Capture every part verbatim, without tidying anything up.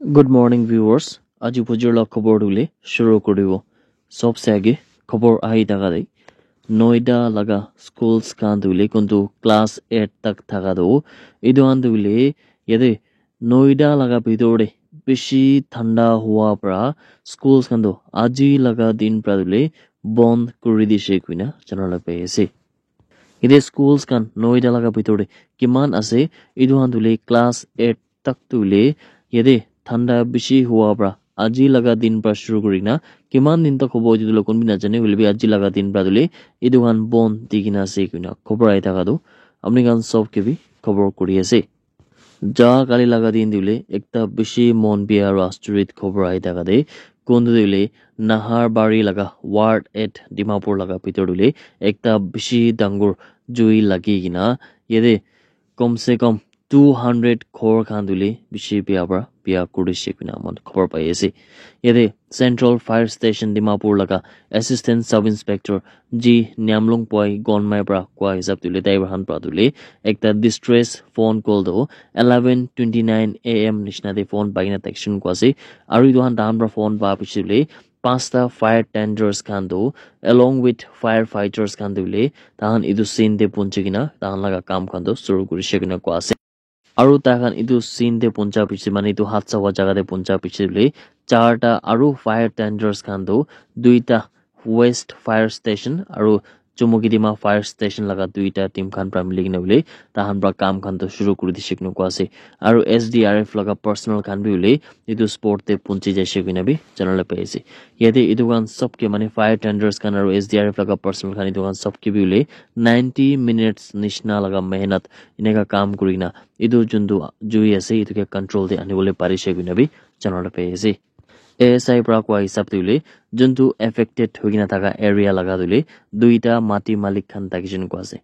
Good morning, viewers. Aji bujur la khobor tu le shuru koribo. Sobse age khobor ahi thaka de. Noida laga schools khan tu le kuntu class eight tak thaka tu. Etu khan tu le yate Noida laga bhitor de bishi thanda hua pra schools khan tu aji laga din pra tu le bond kuri dishe kuina jana la pai ase. Yate schools khan Noida laga bhitor de kiman ase, etu khan tu le class eight tak tu le yate thanda bishi hua pra aji laga din pra shuru kuri na kiman din tak hobo etu tu le kun bi na jane, hoile bi aji laga din pra tu le etu khan bond di kena ase kuina khobor ahi thaka tu apni khan sob ke bi khobor kuri ase. Ja kali laga din tu le ekta bishi mon bia aru asturit khobor ahi thaka de kun tu le Naharbari laga Ward eight Dimapur laga bhitor tu le ekta bishi dangor jui lagi kena yate kom se kom two hundred ghor khan tu le bishi bia pra bia kuri she kuina mon khobor pai ase. Yate Central Fire Station Dimapur laga Assistant Sub Inspector G Nyamlung Poi Gonmai pra kua hisab tu le driver khan pra tu le ekta distress phone call tu eleven twenty nine A M nishina de phone pai na thakishe kua ase. Aru etu khan tahan pra phone pa piche tu le pasta fire tenders khan tu along with firefighters khan tu le tahan etu scene de punchi kena tahan laga kam khan tu shuru kuri she kuina kua ase. Aru tai khan etu scene de puncha piche mane etu hadsa hua jaga de puncha piche tu le charta aru fire tenders khan tu duita West Fire Station aru Chumukedima Fire Station laga duita team khan pra mili kena hoile tahan pra kam khan tu shuru kuri dishe kuina kua ase. Aru S D R F laga personnel khan bi hoile etu spot de punchi jaishe kuina bi jana la pai ase. Yate etu khan sob ke mane fire tenders khan aru S D R F laga personnel khan etu khan sob ke bi hoile ninety minutes nishina laga mehnat eneka kam kuri kena etu juntu jui ase etu ke control de ani bole pari she kuina bi jana la pai ase. A S I pra kua hisab tu le juntu affected hoi kena thaka area laga tu le duita mati malik khan thakishe kua ase.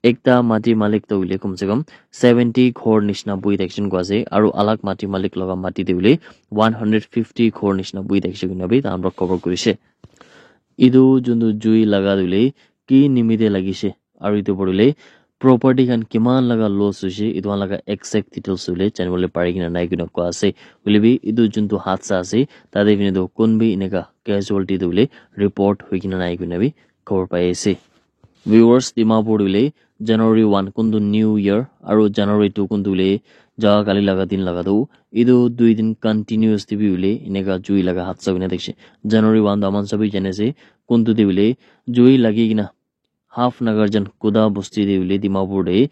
Ekta mati malik tu hoile kom se kom seventy ghor nishina bui thakishe kua ase aru alag mati malik laga mati de hoile one hundred fifty ghor nishina bui thakishe kuina bi tahan pra khobor kurishe. Etu juntu jui laga tu le ki nimite lagishe aru etu opor tu le property khan kiman laga loss hoishe etu khan laga exact details tu le jani bole pari kena nai kuina kua ase. Hoile bi etu juntu hadsa ase tate fini tu kun bi eneka casualty tu le report hoi kena nai kuina bi khobor pai ase. Viewers, Dimapur tu le January one kuntu New Year aru January two kuntu le ja kali laga din laga tu etu dui din continuous te bi hoile eneka jui laga hadsa hoina thakishe. January one tu aman sabi jane ase kuntu te hoile jui lagi kena half Nagarjan Kuda bosti te hoile Dimapur te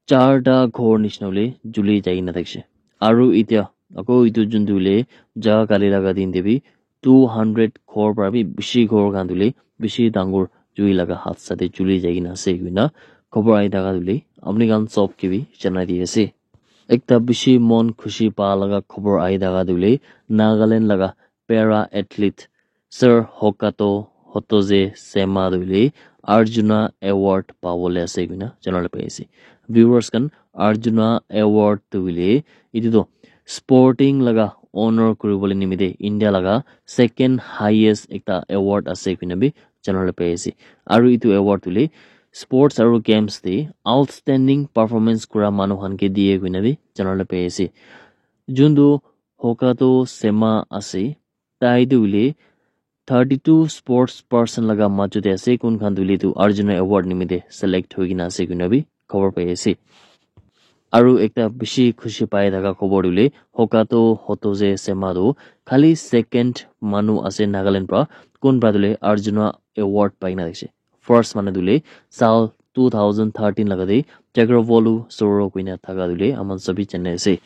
charta ghor nishina hoile juli jai kena thakishe. Aru etia ako etu juntu hoile ja kali laga din te bi two hundred ghor pra bi bishi ghor khan tu hoile bishi dangor jui laga hadsa te juli jai kena ase koina khobor ahi thaka tu hoile apni khan sob ke bi janai di ase. Ekta bishi mon khushi pa laga khobor ahi thaka tu hoile Nagaland laga para athlete Sir Hokato Hotoze Sema tu hoile Arjuna Award pabole ase koina janai pai ase. Viewers khan, Arjuna Award tu hoile etu tu sporting laga honor kuribole nimite India laga second highest ekta award ase koina bi janai pai ase. Aru etu award tu hoile sports aru games te outstanding performance kura manu khan ke diye koina bi janai pai ase. Juntu Hokato Sema ase, tai tu hoile thirty two sports person laga majo te ase, kun khan tu hoile tu Arjuna Award nimite select hoi kena ase koina bi khobor pai ase. Aru ekta bishi khushi pai thaka khobor tu hoile Hokato Hotoze Sema tu khali second manu ase Nagaland pra, kun pra tu hoile Arjuna Award pai kena ase. First manu tu hoile sal two thousand thirteen laga te Chakravolu Soro koina thaka tu hoile aman sabi jane ase.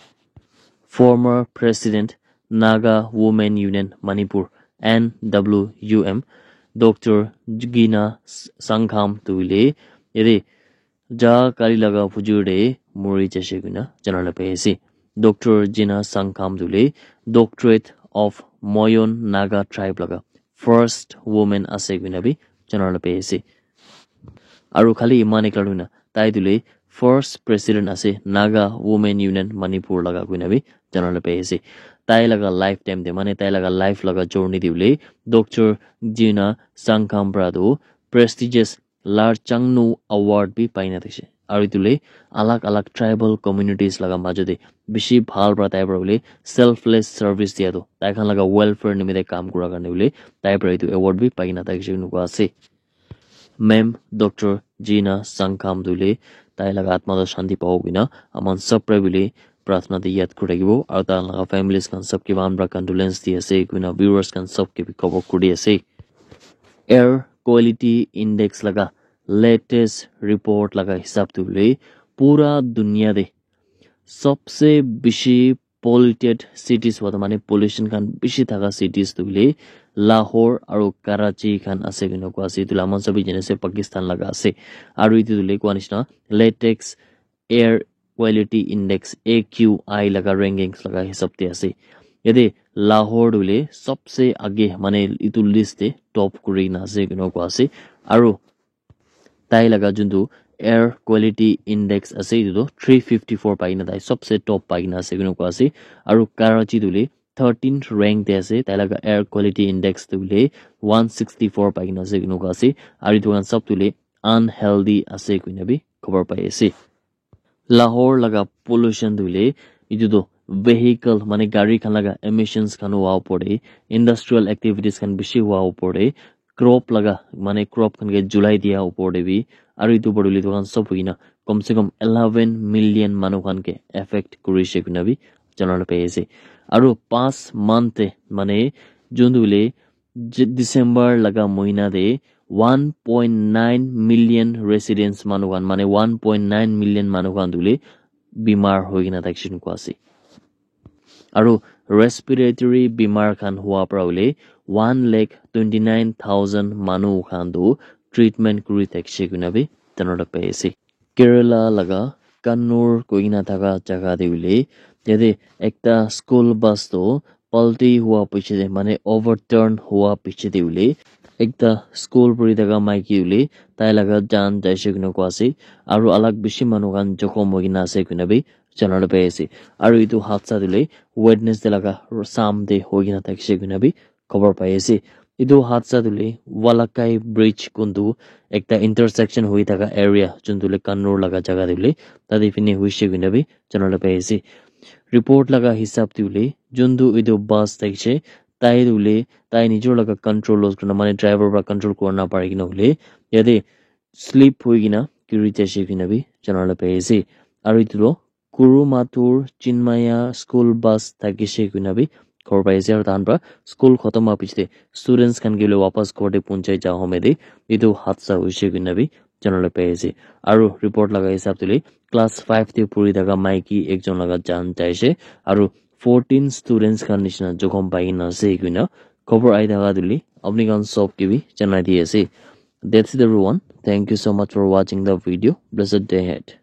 Former President Naga Women Union Manipur, N W U M, Doctor Gina Sankham tu hoile yate ja kali laga phujur te mori jaise koina janai pai ase. Doctor Gina Sankham tu hoile Doctorate of Moyon Naga Tribe laga first woman ase koina bi janai pai ase. Aru khali iman ekla hoina tai tu hoile first president ase Naga Women Union Manipur laga koina bi janai pai ase. Tai laga lifetime te mane tai laga life laga journey te hoile Doctor Gina Sankham pra tu prestigious Larchangnu Award bi pai na thakishe. Aru etu le alag alag tribal communities laga majo te bishi bhal para tai para bole selfless service dia tu tai khan laga welfare nimite kam kura karne bole tai para etu award bi pai kena thakishe koina koa ase. Ma'am Doctor Gina Sangkham tu le tai laga atma toh shanti pabo koina aman sob para bole pratna te yad kuri thakibo aru tai laga families khan sob ke bi aman para condolence di ase koina viewers khan sob ke bi khobor kuri ase. Air quality index laga latest report laga hisab tu le pura dunia te sobse bishi polluted cities hoile mane pollution khan bishi thaka cities tu hoile Lahore aru Karachi khan ase koina koa ase. Etu la aman sobi jane ase Pakistan laga ase. Aru etu tu hoile koa nishina latest air quality index A Q I laga rankings laga hisab te ase. Yate Lahore tu hoile sobse age mane etu list te top kuri kena ase koina koa ase. Aru tai laga juntu air quality index ase etu tu three fifty four pai kena tai sobse top pai kena ase koina koa ase. Aru Karachi tu hoile thirteenth rank te ase tai laga air quality index tu hoile one sixty four pai kena ase koina koa ase. Aru etu khan sob tu hoile unhealthy ase koina bi khobor pai ase. Lahore laga pollution tu hoile etu tu vehicle mane gari khan laga emissions khan hoa opor te industrial activities khan bishi hoa opor te crop laga mane crop khan ke julai dia opor te bi aru etu opor te hoile etu khan sob hoina kom se kom eleven million manu khan ke affect kurishe koina bi jana laga pai ase. Aru past month te mane jun tu hoile Je- December laga mohina te one point nine million residents manu khan mane one point nine million manu khan tu hoile bimar hoi kena thakishe koina koa ase. Aru respiratory bimar khan hoa para hoile one lakh twenty nine thousand manu khan tu treatment kuri thakishe koina bi jana laga pai ase. Kerala laga Kannur koina thaka jaga te hoile yate ekta school bus tu palti hoa piche te mane overturn hoa piche te hoile ekta school puri thaka maiki hoile tai laga jaan jaise koina koa ase aru alag bishi manu khan jokhom hoi kena ase koina bi jana laga pai ase. Aru etu hadsa tu hoile Wednesday laga sham te hoi kena thakishe koina bi khobor pai ase. Etu hadsa tu hoile Walakai bridge kuntu ekta intersection hoi thaka area juntu hoile Kannur laga jaga te hoile tate phine hoise koina bi jana laga pai ase. Report laga hisab te hoile juntu etu bus thakishe tai tu hoile tai nijor laga control loss kurina mane driver para control kura na pari kena hoile yate slip hoi kena giri jaise koina bi jana laga pai ase. Aru etu tu Kurumathur Chinmaya school bus thakishe koina bi khobor pai ase aru tahan para school khotom hoa piche te students khan ke hoile wapas ghor te punchai ja home te etu hadsa hoise koina bi jana laga pai ase. Aru report laga hisab te hoile class five te puri thaka maiki ekjon laga jaan jaise aru fourteen students khan nishina jokhom pai kena ase koina khobor ahi thaka tu hoile apni khan sob ke bi janai di ase. That's it everyone. Thank you so much for watching the video. Blessed day ahead.